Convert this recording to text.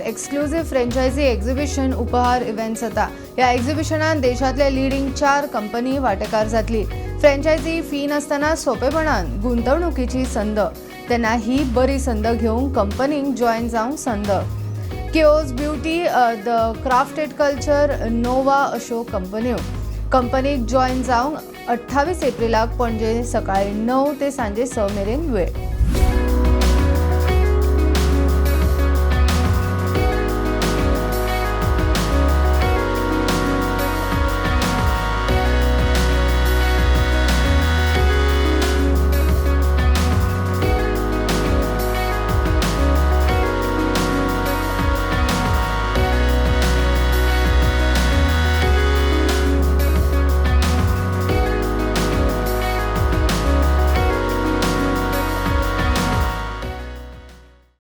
Exclusive franchise exhibition उपहार event जाता. ह्या एक्झिबिशनान देशांतले लिडींग चार कंपनी वांटेकार जातली. फ्रँचायझी फी नासतना सोंपेपणान गुंतवणुकीची संद. तेन्ना ही बरी संद घेवंक कंपनीक जॉयन जावंक संद. Chaos beauty, the crafted culture, Nova अश्यो कंपन्यो. कंपनीक जॉयन जावंक 28 एप्रिलाक पणजे सकाळी 9 ते सांजे 6 मेरेन वेळ.